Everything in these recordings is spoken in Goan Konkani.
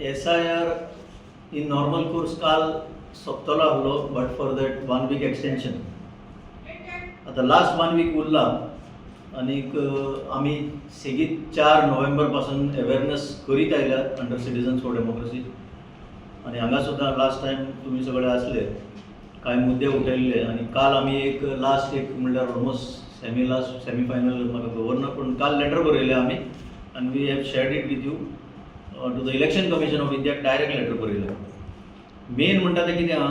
SIR in normal course काल सोंपतलो आहलो, but for that one week extension. आतां लास्ट वन वीक उरला आनीक आमी सेगीत 4 नोव्हेंबर पासून अवेरनस करीत आयल्यात अंडर सिटीजन्स फॉर डेमोक्रेसी. आनी हांगा सुद्दां लास्ट टायम तुमी सगळे आसले, कांय मुद्दे उठयल्ले आनी काल आमी एक लास्ट एक म्हणल्यार almost semi last, semi final म्हाका खबर ना, पूण काल लेटर बरयलें आमी आनी we have shared it with you to the Election Commission of India. Direct letter बरयलें. मेन म्हणटा तें कितें आहा,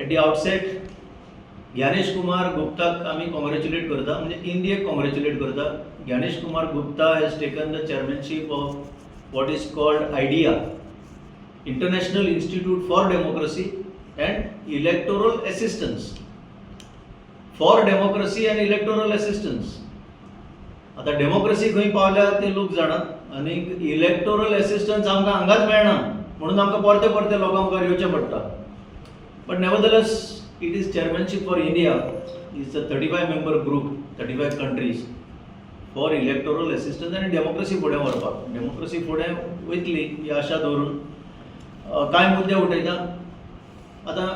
at the outset Gyanesh Kumar गुप्ताक आमी कॉंग्रेच्युलेट करता, म्हणजे इंडियेक कॉंग्रेच्युलेट करता. Gyanesh Kumar Gupta has taken the chairmanship of what is called IDEA, International Institute for Democracy and Electoral Assistance, for Democracy and Electoral Assistance. आतां डेमोक्रेसी खंय पावल्या ते लोक जाणात आनी इलेक्टोरल एसिस्टन्स आमकां हांगाच मेळना म्हणून आमकां परते परते लोकां मुखार येवचें पडटा. But nevertheless, it is chairmanship for India. Is a 35 member group, 35 countries, for electoral assistance आनी डेमोक्रेसी फुडें व्हरपाक, डेमोक्रेसी फुडें वयतली ही आशा दवरून कांय मुद्दे उठयता. आतां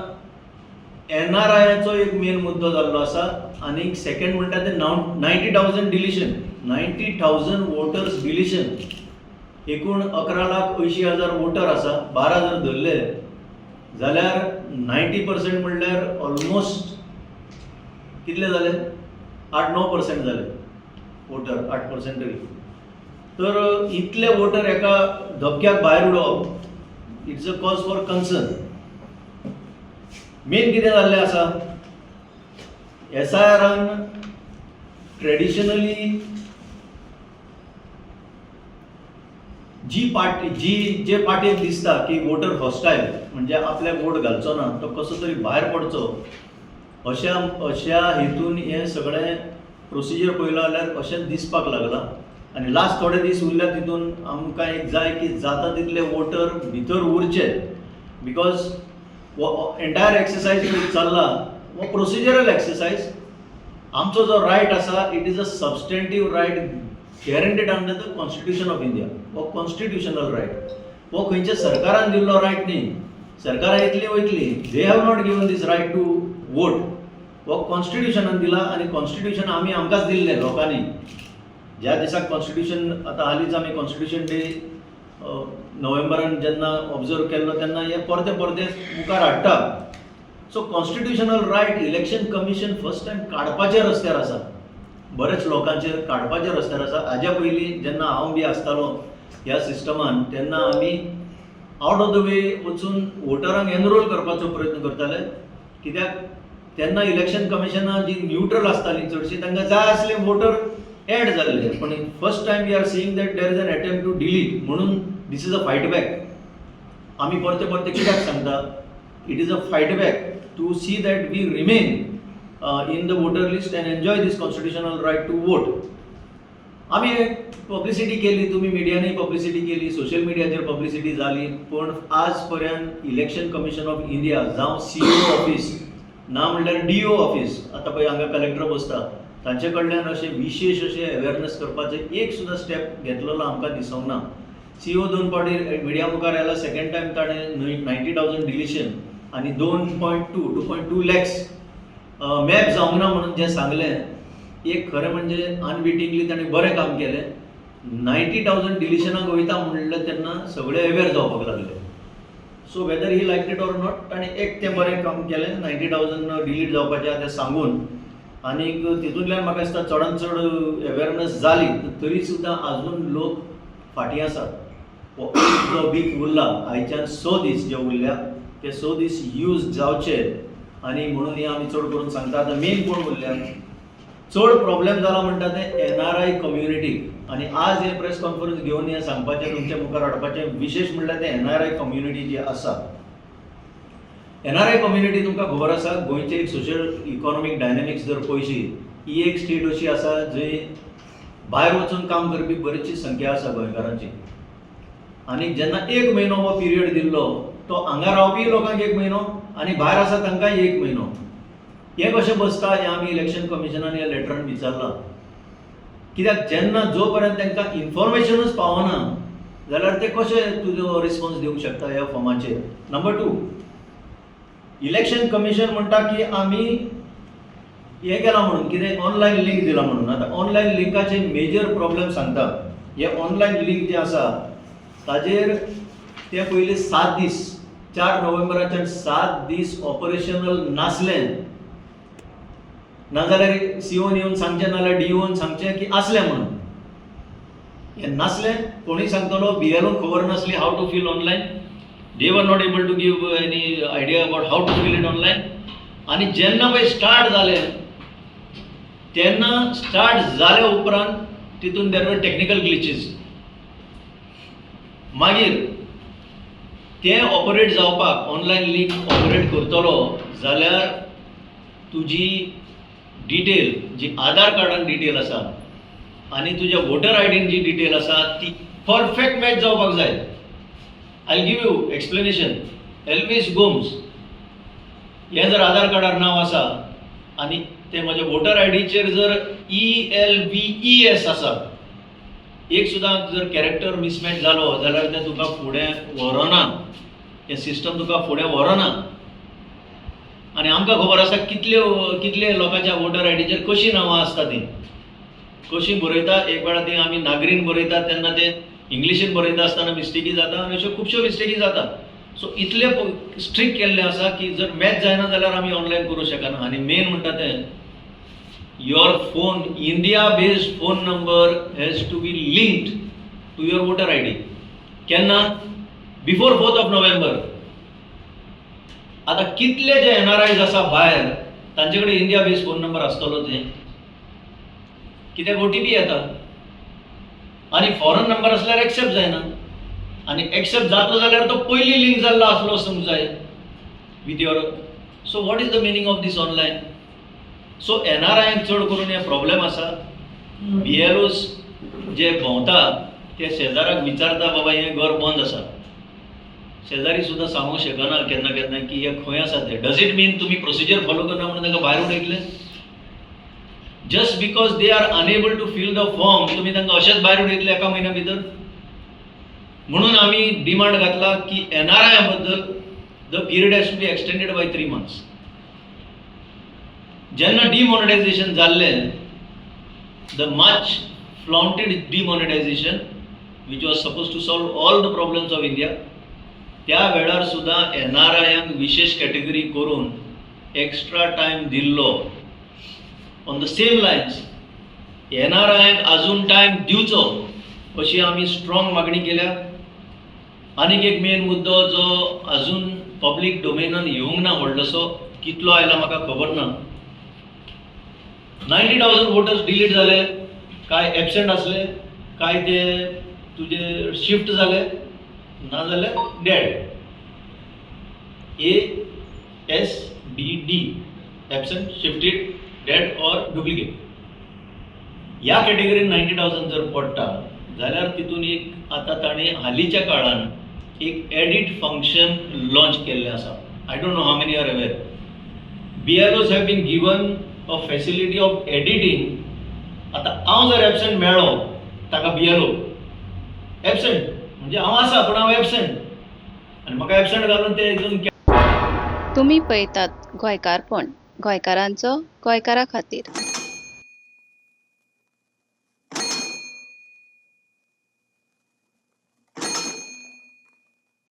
एनआरआयाचो एक मेन मुद्दो जाल्लो आसा आनी सेकंड म्हणटा ते 90,000 deletion, 90,000 voters deletion. एकूण 11,80,000 वोटर आसा. 12 जर धरले जाल्यार 90% म्हणल्यार ऑलमोस्ट कितले जाले? 8-9% जाले वोटर, 8% तरी. तर इतले वोटर एका धपक्याक भायर उडोवप, it's a cause for concern. Main कितें जाल्लें आसा, एसआयआरान ट्रेडिशनली जी पार्टी जी जे पार्टीक दिसता की वोटर हॉस्टायल, म्हणजे आपल्याक वोट घालचो ना, तो कसो तरी भायर पडचो, अशा अशा हेतून हें सगळें प्रोसिजर पळयलो जाल्यार अशेंच दिसपाक लागलां. आनी लास्ट थोडे दीस उरल्या तितून आमकां एक जाय की जाता तितले वोटर भितर उरचे, because हो एंटायर एक्सरसायज चल्ला हो प्रोसिजरल एक्सरसायज. आमचो जो रायट आसा, it is a substantive right guaranteed under the Constitution of India. हो कॉन्स्टिट्युशनल रायट, हो खंयच्या सरकारान दिल्लो रायट न्ही. सरकारां येतली वयतली, they have not given this right to vote. हो कॉन्स्टिट्युशनान दिला आनी कॉन्स्टिट्युशन आमी आमकांच दिल्लें लोकांनी ज्या दिसाक कॉन्स्टिट्युशन. आतां हालींच आमी कॉन्स्टिट्युशन डे नोव्हेंबरान जेन्ना ऑब्जर्व केल्लो तेन्ना हे परते परते मुखार हाडटा. So constitutional right Election Commission first time काडपाच्या रस्त्यार आसा, बरेच लोकांचेर काडपाच्या रस्त्यार आसा. हाज्या पयलीं जेन्ना हांव बी आसतालो ह्या सिस्टमान, तेन्ना आमी आउट ऑफ the वे वचून वोटरांक एनरोल करपाचो प्रयत्न करताले, कित्याक तेन्ना इलेक्शन कमिशनां जी न्यूट्रल आसतालीं चडशीं, तांकां जाय आसले वोटर एड जाल्ले. पण first time we are seeing that there is an attempt to delete, म्हणून this is a fight back. आमी परते परते कित्याक सांगता, it is a fight back to see that we remain in the voter list and enjoy this constitutional right to vote. आमी पब्लिसिटी केली, तुमी मिडियांनी पब्लिसिटी केली, सोशल मिडियाचेर पब्लिसिटी जाली, पूण आज पर्यंत इलेक्शन कमिशन ऑफ इंडिया जावं सीईओ ऑफीस, ना म्हणल्यार do office, आतां पळय हांगा कलेक्टर बसता, तांचे कडल्यान अशें विशेश अशें अवेरनस करपाचें एक सुद्दां स्टेप घेतलेलो आमकां दिसोंक ना. सीईओ दोन फावटी मिडिया मुखार आयला. सेकंड टायम ताणें 90,000 डिलिशन आनी 2.2 lakhs map जावंक ना म्हणून जें सांगलें, एक खरें म्हणजे अनविटिंगली ताणें बरें काम केलें. 90,000 डिलिशनाक वयता म्हणलें तेन्ना सगळे अवेर जावपाक लागले. So whether he like it or not, ताणें एक तें बरें काम केलें, 90,000 डिलीट जावपाचें आहा तें सांगून. आनीक तितूंतल्यान म्हाका दिसता चडान चड अवेरनस जाली, तरी सुद्दां आजून लोक फाटीं आसात. हो एक जो वीक उरला, आयच्यान 6 दीस जे उरल्या ते 6 दीस यूज जावचे आनी म्हणून हें आमी चड करून सांगता. आतां मेन कोण उरल्या, चड प्रॉब्लेम जाला म्हणटा ते एनआरआय कम्युनिटीक. आनी आज हे प्रेस कॉन्फरन्स घेवन हें सांगपाचें, तुमच्या मुखार हाडपाचें विशेश म्हणल्यार ते एनआरआय कम्युनिटी जी आसा. एनआरआय कम्युनिटी तुमकां खबर आसा, गोंयचे एक सोशल इकॉनॉमीक डायनॅमिक्स जर पळयशी, ही एक स्टेट अशी आसा जंय भायर वचून काम करपी बरीचशी संख्या आसा गोंयकारांची. आनी जेन्ना एक म्हयनो हो पिरियड दिल्लो, तो हांगा रावपी लोकांक एक म्हयनो आनी भायर आसा तांकांय एक म्हयनो, हें कशें बसता हें आमी इलेक्शन कमिशनान ह्या लेटरान विचारलां. कित्याक जेन्ना जो पर्यंत तांकां इन्फॉर्मेशनूच पावना जाल्यार ते कशें तुजो रिस्पॉन्स दिवंक शकता ह्या फॉर्माचेर? नंबर टू, इलेक्शन कमिशन म्हणटा की आमी हें केलां म्हणून, कितें, ऑनलायन लिंक दिला म्हणून. आतां ऑनलायन लिंकाचे मेजर प्रॉब्लेम सांगता. हे ऑनलायन लिंक जे आसा, ताजेर ते पयले 7 दीस, 4 नोव्हेंबराच्यान 7 दीस ऑपरेशनल नासलें. नाजाल्यार सीओन येवन सांगचें, नाजाल्यार डीओन सांगचें की आसलें म्हणून. हें नासलें. कोणूय सांगतलो, बीएलओक खबर नासली how to fill online. They were not able to give any idea about how to fill it online. आनी जेन्ना पळय स्टार्ट जालें, तेन्ना स्टार्ट जाल्या उपरांत तितून there were technical glitches. मागीर तें ऑपरेट जावपाक, ऑनलायन लिंक ऑपरेट करतलो जाल्यार तुजी डिटेल जी आधार कार्डान डिटेल आसा आनी तुज्या वोटर आयडीन जी डिटेल आसा, ती परफेक्ट मॅच जावपाक जाय. I give you explanation. Elvis Gomes हें जर आधार कार्डार नांव आसा आनी तें म्हज्या वोटर आयडीचेर जर ELVES आसा, एक सुद्दां जर कॅरेक्टर मिसमॅच जालो जाल्यार तें तुका फुडें व्हरना, हें सिस्टम तुका फुडें व्हरना. आनी आमकां खबर आसा कितल्यो कितले लोकांच्या वोटर आयडीचेर कशीं नांवां आसता, तीं कशीं बरयता. एक वेळा ती आमी नागरीन बरयतात, तेन्ना ते इंग्लिशीन बरयता आसतना मिस्टेकी जाता आनी अश्यो खुबश्यो मिस्टेकी जाता. सो इतले स्ट्रिक्ट केल्लें आसा की जर मॅच जायना जाल्यार आमी ऑनलायन करूं शकना. आनी मेन म्हणटा तें, your phone, India based phone number has to be linked to your voter ID. केन्ना? Before 4th of November. आतां कितले जे एनआरआयज आसा भायर, तांचे कडेन इंडिया बेस्ड फोन नंबर आसतलो ते? कित्याक ओटीपी येता आनी फॉरन नंबर आसल्यार एक्सेप्ट जायना. आनी एक्सेप्ट जातलो जाल्यार तो पयलीं लिंक जाल्लो आसलो आसूंक जाय with your. So what is the meaning of this online? So एनआरआयक चड करून हे प्रॉब्लेम आसा. बीएलओस जे भोंवता, ते शेजाराक विचारता, "बाबा, हें घर बंद आसा." शेजारी सुद्दां सांगूंक शकना केन्ना केन्ना की हे खंय आसा ते. डज it मीन तुमी प्रोसिजर फॉलो करना म्हणून तांकां भायर उडयतले? Just because they are unable to fill the form, तुमी तांकां अशेंच भायर उडयतले एका म्हयन्या भितर? म्हणून आमी डिमांड घातला की एनआरआय बद्दल the period has to be extended by 3 months. जेन्ना डिमॉनिटायझेशन जाल्लें, the much flaunted demonetization which was supposed to solve all the problems of India, त्या वेळार सुद्दां एनआरआयांक विशेश कॅटेगरी करून एक्स्ट्रा टायम दिल्लो. ऑन the same lines, एनआरआयांक अजून टायम दिवचो अशी आमी स्ट्रॉंग मागणी केल्या. आनीक एक मेन मुद्दो जो अजून पब्लीक डोमेनान येवंक ना व्हडलोसो, कितलो आयला म्हाका खबर ना, 90,000 वोटर्स डिलीट जाले, काय एबसेंट आसले, काय ते तुजे शिफ्ट जाले, नाजाल्यार dead. ASDD, absent, shifted, dead or duplicate, ह्या कॅटेगरीन 90,000 जर पडटा जाल्यार तितून एक आतां ताणें हालींच्या काळान एक एडिट फंक्शन लॉन्च केल्लें आसा. I don't know how many are aware. BLOs have been given a facility of editing. आतां हांव जर एबसेंट मेळ्ळो ताका, बीएलओ एबसेंट म्हणजे हांव आसा पूण हांव एबसेंट आनी म्हाका एबसेंट घालून ते हितून तुमी पळयतात गोंयकारपण, गोंयकारांचो गोंयकारा खातीर.